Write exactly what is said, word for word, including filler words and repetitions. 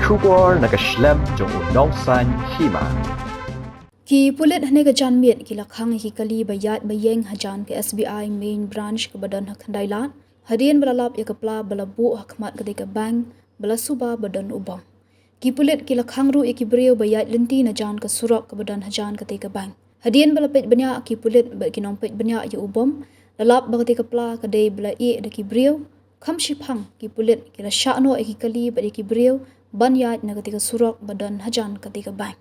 Khubor na ka shlem jong u nongsan hima. Ki pulit hane ka janmiet ki la khang ïa ki kali ba ïaid ba ïeng hajan ka S B I main branch kaba don ha Khyndai Lad, hadien ba la lap ïa ka pla ba la buh ha khmat katei ka bank ba la suba ba don u bom. Ki pulit ki la khang ruh ïa ki briew ba ïaid lynti na jan ka surok kaba don hajan katei ka bank. Hadien ba la peit bniah ki pulit bad ki nongpeit bniah ïa u bom, la lap ba katei ka pla ka dei ba la ïeh da ki briew. Kham shiphang ki pulit ki la shah noh ïa ki kali bad ïa ki briew ban ïaid na katei ka surok ba don hajan katei ka bank.